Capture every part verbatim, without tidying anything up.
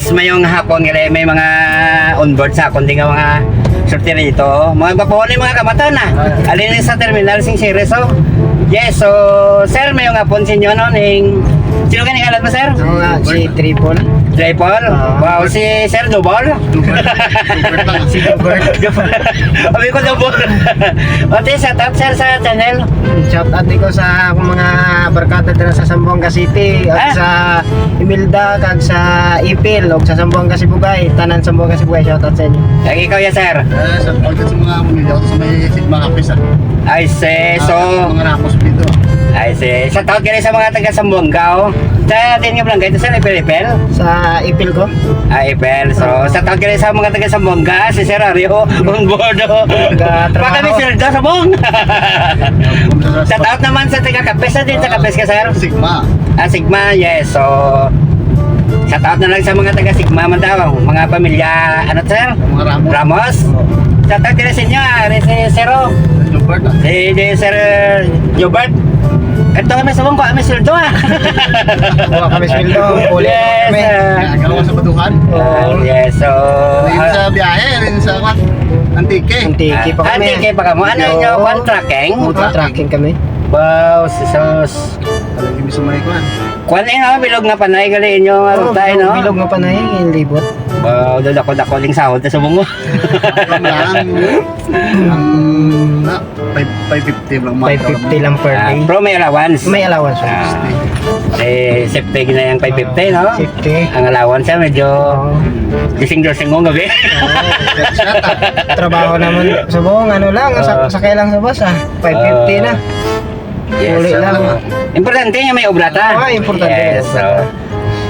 Mayong hapon gali, may mga on board sa akon din nga mga sortero dito. Mga gwapohon ni mga kamatan na. Alin sa terminal sing series, oh. Yes, so sir, mayong hapon sa inyo, no, ning sino gani ngalan mo, sir? Ako nga, si Triple. Triple? Ah. Wow, si Sir Double? Double. Double lang. Si Double. Abi ko Double. Pati shout out, sir, sa channel. Shout out ko sa akong mga barkada dira sa Zamboanga City, at Ah. sa Imelda, kag sa Ipil, og sa Zamboanga Sibugay, tanan Zamboanga Sibugay, shout out sa inyo. Ay, ikaw ya, sir? Eh, shout out sa mga pamilya ko sa may Sigma Cafe, sir. I see. Ah, So, mga Ramos dito. I see. Shout out gali sa mga taga Zamboanga, oh. Sa atin nga barangay, ito, sir, Ipil-Ipil? Sa Ipil ko. Ah, Ipil. So, Ah. shout out gali sa mga taga Zamboanga, si Sir Ario, on board, oh. Taga Baka may trabaho. sweldo sa Bong. Shout out naman sa taga Kapes, sa din sa Kapes ka, sir? Sigma. Ah, Sigma, yes. So, shout out na lang sa mga taga Sigma man daw, mga pamilya, ano, sir? Mga Ramos. Ramos. Oo. Shout out din sa inyo, ah, si Sir, oh. Gilbert, ah. Si, si Sir Gilbert. Ito kami sa Bong, kami sweldo, ah. Kuha kami sweldo, uli Yes, kami. ah. Kaya, kaya sa Baduhan. Oo. Ah, yes, so, Rin ah, sa biyahe, rin sa, what? Antique. Antique pa Ah, kami. Antique pa kamo. Ano Oo. inyo, kwan, trucking? Oo, trucking kami. Wow, sus. Talagang gusto mo ikuan. Kwan, eh, no? Bilog nga panay, gali inyo nga Oo, ruta, eh, bilog, no? bilog nga panay, yung libot. Wow, do dako-dako ding sahod sa Bong. Ang lang, ang, na, five, five fifty lang, mga Five fifty lang per Ah, day. Pero may allowance. May allowance. Ah, eh, safety na yung five fifty, no? Safety. Ang allowance siya, medyo Oo. gising-gising mo gabi. Oo. Trabaho naman sa Bong, ano lang, sa, Ah. sakay lang sa bus, ah. Five fifty na. Ah. Yes, Uli so, lang. importante nga may obra ta. Ah, importante Yes, may obra so, ta.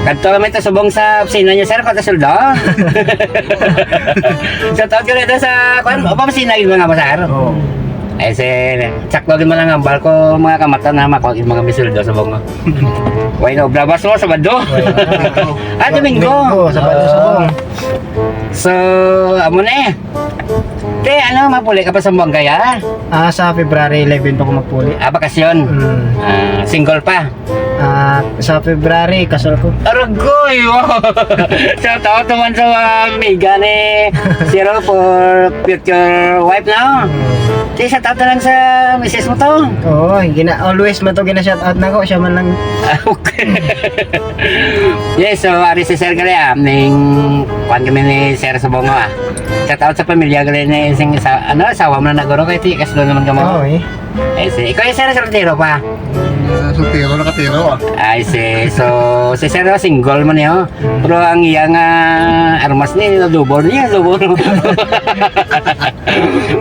kadto kami ta subong sa opisina niya, sir, kung ta sweldo. Shout out ko rito sa, kwan, opa, opisina yun, mga masar. Oo. Eh, si, sakto din mo lang ang barko, mga kamatan na makuha yung mga may sweldo sa Bong. Why no? Brabas mo, Sabado. Wala. Ah, Domingo. Domingo, Sabado, Ah. Sabado. So, amo na eh. Te, ano, mapuli ka pa sa Zamboanga, ya? Ah, sa February eleven pa ko magpuli. Ah, bakasyon? Mm. Ah, single pa? Ah, sa February, kasal ko. Arugoy! Wow! Shout out naman sa mga amiga ni Sir for future wife, no? Mm. Te, shout out na lang sa misis mo to. Oo, gina-, always man to gina-shout out na ko, siya man lang. Ah, okay. Yes, so, ari si Sir gali, ah. Ning, kuwan kami ni Sir sa Bong, ah. Shout out sa pamilya gali ni sing sa, ano, asawa mo na naguro kay ti, kaslo naman ka mo. Oo, eh. I see. Ikaw yung Sir, soltero pa? Ah, soltero, nakatero, ah. I see. So, si Sir, oh, single man, eh, oh. Pero ang iyang, ah, armas ni, double niya, double.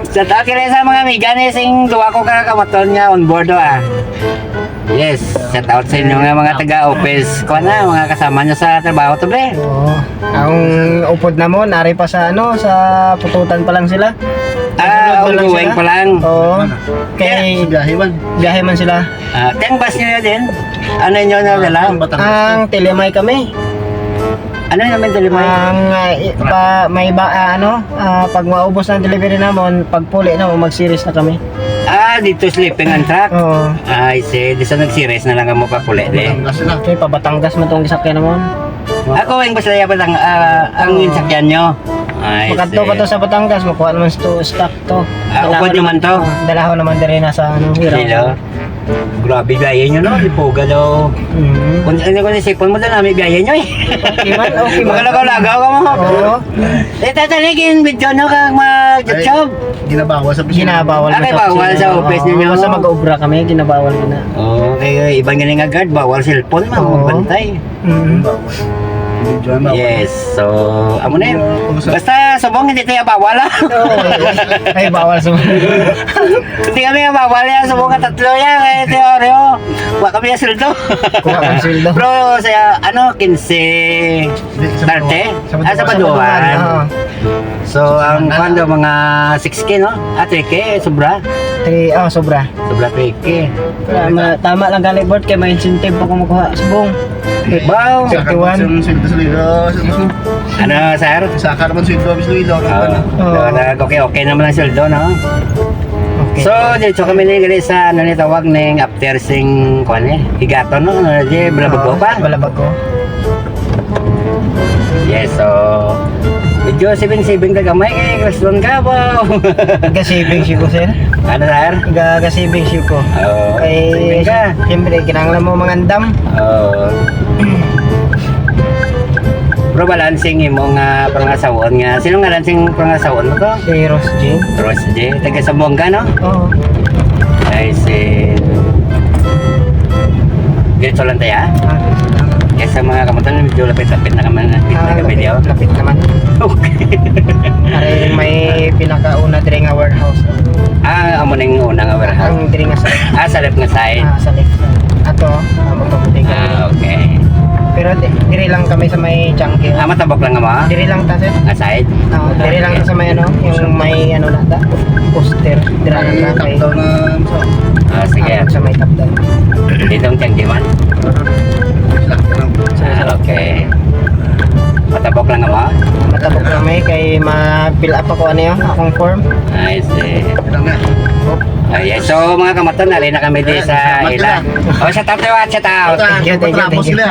Shout out kini sa mga amiga ni sing duwa ko ka kamaton nga on board, oh, ah. Yes, shout out sa inyo nga mga taga-office. Kuha na, mga kasama nyo sa trabaho to, bre. Oo. Ang upod namon, ari pa sa, ano, sa pututan pa lang sila. Ah, Nagsunod pa lang ongoing sila. pa lang. Oo. Kay Sa biyahe man. biyahe man sila. Ah, ten bus nyo yun din? Ano nyo na dala? Ang Batangas. Ang Tilimay kami. Ano naman dali mo? Ang, ah, i-, pa, may ba, ah, ano, ah, pag maubos na ang delivery namon, pag puli na, mag-series na kami. Ah, dito sleeping ang truck? Oo. I see. Di sa nag-series na lang mo pa puli, di? Batangas na. Okay, pa Batangas man tong gisakyan namon. Ako, ang basta yung Batang-, ah, ang Oo. sakyan nyo? I Makadto pa see. to sa Batangas, makuha naman sa to, stock to. Ah, Dalahon upod nyo man naman, to? ah, dalahon naman diri na sa, ano, Hilo. Hilo. Grabe, biyahe nyo, no? Lipoga daw. Mm. Kung ano ko, isipon mo, dala, may biyahe nyo, eh. Okay man, okay man. Magalagaw-lagaw ka, mga Oo. Eh, tataligin, video, no, kag mag-YouTube. Ay, ginabawal sa opisina. Ginabawal Ah, kay sa bawal opisina. sa office Oo, ninyo. basta mag-obra kami, ginabawal na. Oo, kay iban galing nga guard, bawal cellphone, mga Oo. magbantay. Mm. Bawal. Video, bawal. Yes, so, amo na yun. Oo, kung sa Basta, subong, hindi tayo bawal, ah. Oo. Ay, bawal sa Hindi kami mabawal yan sa mga tatlo yan. Kaya teoryo, wa kami ang sweldo. Kuha ang sweldo. Bro, sa ano, quince, Hindi, sa thirty? Baduan. Sa Ah, sa Baduan. Baduan. Oo. So, ang Sa Baduan. Kondo, mga six K, no? Ah, three K, sobra. Three, oh, sobra. Sobra three K. Tama, tama lang gali, Bert, kay may incentive pa kung makuha subong. Wow. Sa Thirty-one. Sa sweldo sa Iloilo, sa Ano, sir? Saka naman sweldo, Miss Luilo, ano Oo. ba na? Oo. Wala, okay, okay naman ang sweldo, no? Okay. So, dito kami ni gali sa, ano ni tawag ning after sing, kuwan eh, Higaton, no? Ano, di, Balabago Oo, pa? Balabago. So, medyo saving-saving ka gamay kay Christian ka ba? Ga-saving siya ko, sir. Ano, sir? Ga-, ga-saving siya ko. Oo. Kay, saving ka? Siyempre, kinahanglan mo mangandam. Oo. Pero balansing imo nga pangasawon nga. Sino nga lansing pangasawon mo to? Si Rose J. Rose J. Taga Zamboanga, no? Oo. I see. Diretso lang tayo, ah. Ah, diretso lang. Kaya sa mga kamutan, medyo lapit-lapit na kami na Ah, kami lapit, diyo. Lapit naman. Okay. Are may pinakauna diri nga warehouse. Ah, amo ning una nga warehouse. Ang diri nga side. Ah, sa left nga side. Ah, sa left. Ato, amo to bodega. Ah, okay. Pero di, diri lang kami sa may Changkil. Ah, matabok lang mo? Diri lang ta, sir. Nga side? Ah, diri lang sa may ano, yung may ano na ta, poster. Dira na May ta, may top down na, so. Ah, sige. Ah, sa may top down. Dito ang Changkil man? Sa Ah, okay. Matabok lang mo? Matabok lang may kay ma-fill up ako ano yun, akong form. I see. Ilang na? Ah, yes. So, mga kamaton, nali na kami di Ayan, sa salamat ila. Sila. Oh, shout out tayo, ah, shout out. Thank you, thank you, thank you. Sila.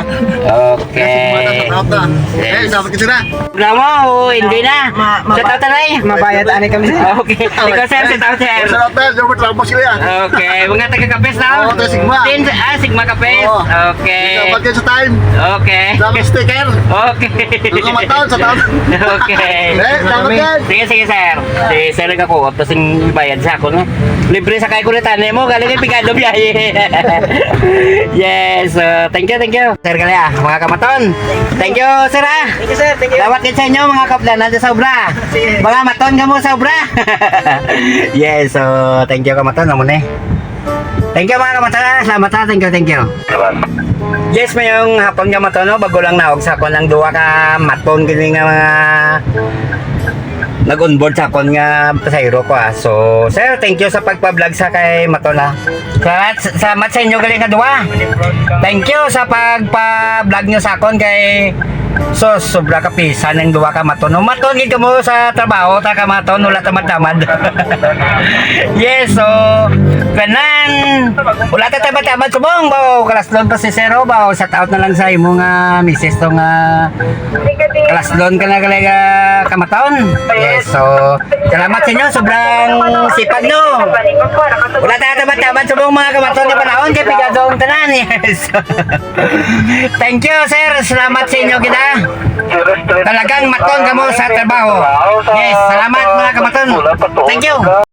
Okay. Shout out na. Yes. Eh, dapat ka sila. Wala mo, o hindi na. Ma-, ma-, Shout out na, eh. Mabayad ani kami. Okay. Ikaw, sir, shout out, sir. Shout out na, dapat lang mo sila. Okay, mga taga Kapes na. Oo, taga Sigma. Din, ah, Sigma Kapes. Oo. Okay. Dapat kayo sa time. Okay. Dapat sticker. Okay. Doon ka mataon sa taon. Okay. Eh, dapat yan. Sige, sige, sir. Si sir nagkakuha, tapos yung bayad sa ako, no? Libre sa kay kulitan mo, galing kay Pigado Biyahe. Yes, uh, thank you, thank you. Sir Galea, mga kamaton. Thank you, sir, ah. Thank you, sir. Thank you. Dawat din sa inyo, mga kapdanan sa obra. Sige. Mga maton ka mo sa obra. Yes, so, thank you, kamaton. Amo na eh. Thank you, mga kamaton, ah. Salamat, ah. Thank you, thank you. Yes, mayong hapon, kamaton, no? Bago lang naog sa akon ang duha ka maton gini nga mga nag-onboard sa akon nga pasahero ko, ah. So, sir, thank you sa pagpa-vlog sa kay maton, ah. Salamat, salamat sa inyo gali nga duha. Thank you sa pagpa-vlog nyo sa akon kay sus, sobra ka pisa ning duha ka maton. Umaton gid kamo sa trabaho, ta ka maton, wala tamad-tamad. Yes, so, kanan, wala ta tamad-tamad subong ba, o, kalaslon pa si Sero ba, o, shout out na lang sa imo nga misis to nga kalaslon ka na gali nga kamaton. Yes, so, salamat sa inyo, sobrang sipag, no? Wala tayo tamad-tamad subong mga kamaton nga panahon, kay pigado ang tanan, yes. Thank you, sir. Salamat sa inyo kita. Talagang maton kamo sa trabaho. Yes, salamat, mga kamaton. Thank you.